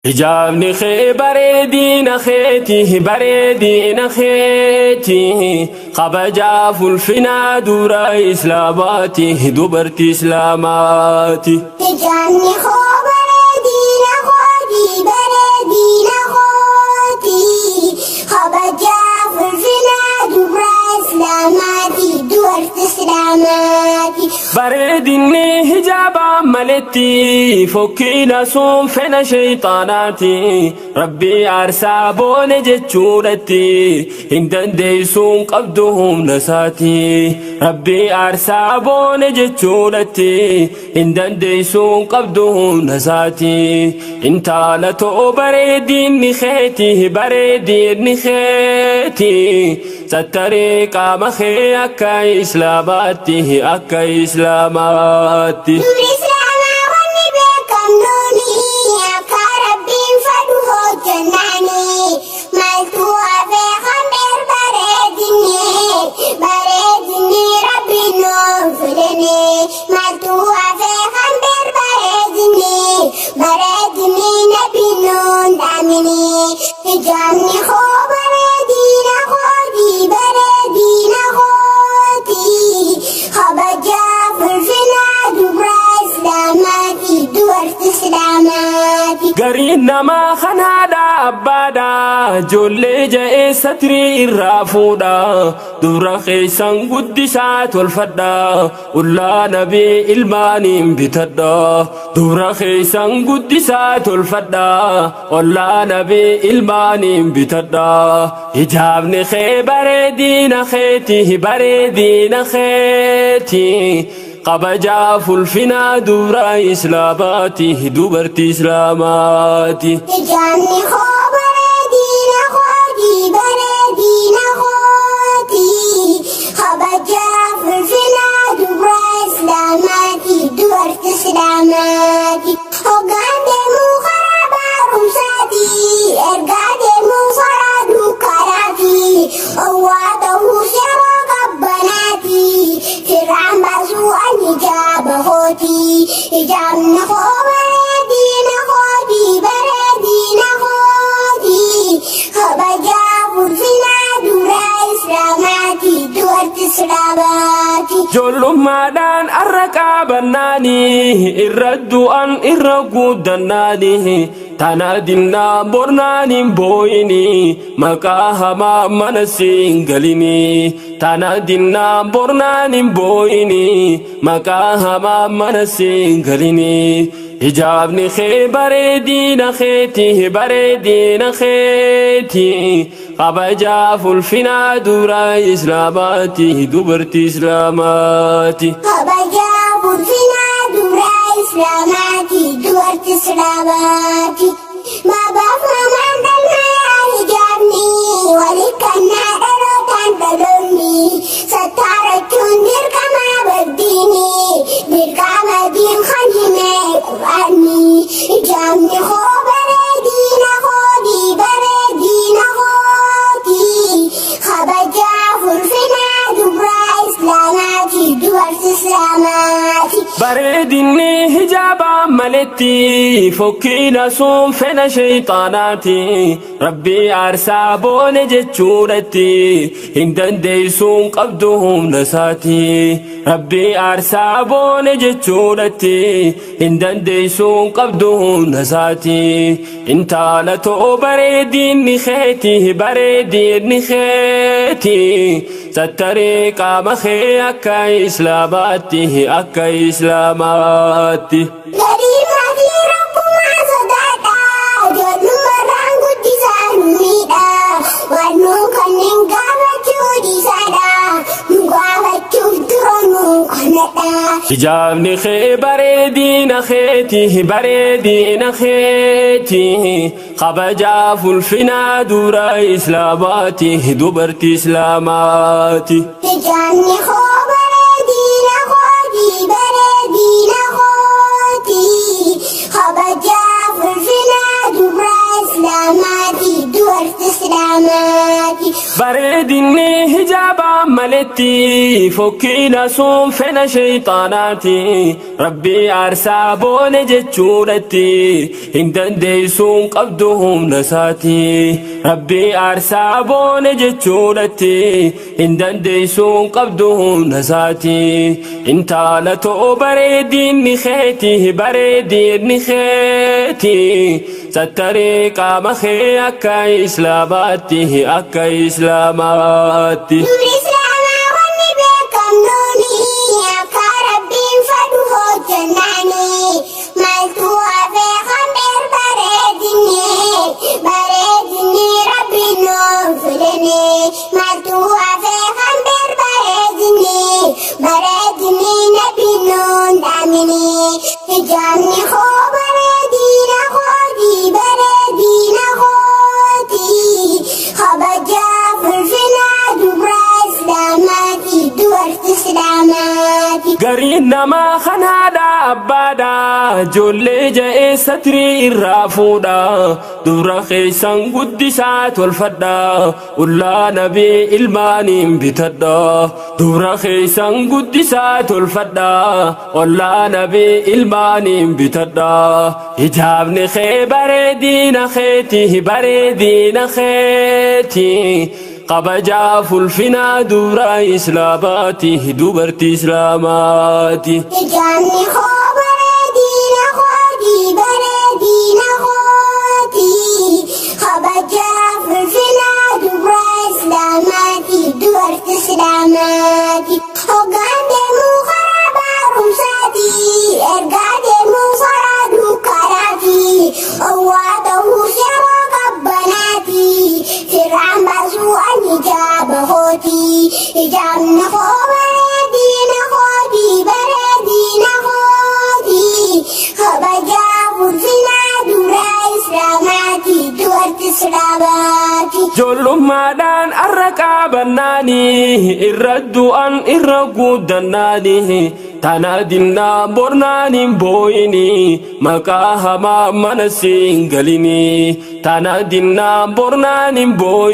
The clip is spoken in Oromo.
Hijaabni kee bareedina keeti, bareedina keeti. Kabajaaf ulfinaa dura islaamaati, dubartii islaamaati. Hijaabni koo bareedina kooti, bareedina kooti. Kabajaaf ulfinaa dubra islaamaati, dubartii islaamaati. Bareedinni hijaabaa maletti fokkiina sun fedha shayxaanaati. Rabbii aarsaa boone jechuudhatti hin dandeessuun qabdu humna isaati. Rabbii aarsaa boone jechuudhatti hin dandeessuun qabdu humna isaati. Intala too bareedinni keeti, bareedinni keeti. Sattaree qaama kee akka islaamaatti, akka islaamaatti. Dubri islaamaa wanni beekamnuuni akka Rabbiin fedhu hojjennaani. Maaltu hafee kan bareedinni, bareedinni Rabbiin nuuf fidini. Maaltu hafee kan bareedinni, bareedinni Nabiin nuun dhaamini. Hijaabni koo bareedina kooti, bareedina kooti. Kabajaaf ulfinaa dubra islaamaati, dubartii islaamaati. Gariin namaa kan haadha abbaadha, ijoollee ja'ee satrii irraa fuudha. Dubra keessan guddisaa tolfadha, ullaa nabii ilmaaniin bitadha. Dubra keessan guddisaa tolfadha, ollaa nabii ilmaaniin bitadha. Hijaabni kee bareedina keeti, bareedina keeti. Kabajaaf ulfinaa dubra islaamaati, dubartii islaamaati. Hijaabni koo bareedina kooti, bareedina kooti. Kabajaaf ulfinaa dubra islaamaati, dubartii islaamaati. Hoggaan deemuu karaa barumsaati, ergaa deemuu karaa dukkanaati. Owwaa ta'uus yeroo qabbanaati, firraan baasuu ani hijaaba kooti. Hijaabni koo bareedina kooti, bareedina kooti. Kabajaaf ulfinaa dubra islaamaati, dubartii islaamaati. Ijoollummaadhaan arra qabannaanii, irra du'an irra guddannaanii, tana dinnaa bornaan hin boo'inii, maqaa hamaa mana siin galinii. Tana dinnaa bornaan hin boo'inii, maqaa hamaa mana siin galinii. Hijaabni kee bareedina keeti, bareedina keeti. Kabajaaf ulfinaa dura islaamaati, dubartii islaamaati. Kabajaaf ulfinaa dubra islaamaati, dubartii islaamaati. Babaaf mamaan dhalmayaa hijaabni, walikkannaa dhalootaan dhaloonni. Sattaarachuun dirqama baddiini, dirqama diin kan hime Qur'aanni. Hijaabni koo bareedina kooti, bareedina kooti. Kabajaaf ulfinaa dubra islaamaati, dubartii islaamaati. Bareedinni hijaabaa maletti fokkiina sun fedha shayxaanaati. Rabbii aarsaa boone jechuudhatti hin dandeessuun qabdu humna isaati. Rabbii aarsaa boone jechuudhatti hin dandeessuun qabdu humna isaati. Intala too bareedinni keeti, bareedinni keeti. Sattaree qaama kee akka islaamaatti, akka islaamaatti. Garii maatii rakkumaa sodaadha. Ijoollummaarraan guddisaa nu miidha. Waan nu kanneen gaafachuu dhiisaadha. Nu gaafachuuf dura nu kanadha. Hijaabni kee bareedina keeti, bareedina keeti. Kabajaaf ulfinaa dura islaamaati, dubartii islaamaati. Hijaabni koo bareedina kooti, bareedina kooti. Kabajaaf ulfinaa dubra islaamaati, dubartii islaamaati. Bareedinni hijaabaa maletti fokkiina sun fedha shayxaanaati. Rabbii aarsaa boone jechuudhatti hin dandeessuun qabdu humna isaati. Rabbii aarsaa boone jechuudhatti hin dandeessuun qabdu humna isaati. Intala too bareedinni keeti, bareedinni keeti. Sattaree qaama kee akka Islaamaatti, akka Islaamaatti. Dubri Islaamaa wanni beekamnuuni akka Rabbiin fedhu hojjennaani. Maaltu hafee hambir bareedinni, bareedinni Rabbiin nuuf fidini. Maaltu hafee hambir bareedinni, bareedinni Nabiin nuun dhaamini. Hijaabni koo bareedina kooti, bareedina kooti. Kabajaa ulfinaa dubra Islaamaati, dubartii Islaamaati. Gariin namaa kanaadha abbaadha, ijoollee ja'ee satrii irraa fuudha. Dubra keessan guddisaa tolfadha, ullaa nabii ilmaaniin bitadha. Dubra keessan guddisaa tolfadha, ollaa nabii ilmaaniin bitadha. Hijaabni kee bareedina keeti, bareedina keeti. Kabajaa fulfinaa dubra Islaamaati, dubartii Islaamaati. Hijaabni koo bareedina kooti, bareedina kooti. Kabajaa ulfinaa dubra Islaamaati, dubartii Islaamaati. Hoggaan deemuu karaa barumsaati, ergaa deemuu karaa dukkanaati. Owwaa ta'uus yeroo qabbanaati, firraan baasuu an hijaaba kooti. Hijaabni koo bareedina kooti, bareedina kooti. Kabajaa ulfinaa dubra Islaamaati, dubartii Islaamaati. Ijoollummaadhaan arra qaabannaanii, irra du'an irra guddannaanii, tana dinnaa bornaan hin booyinii, maqaa hamaa mana siin galinii, tana dinnaa bornaan hin booyinii.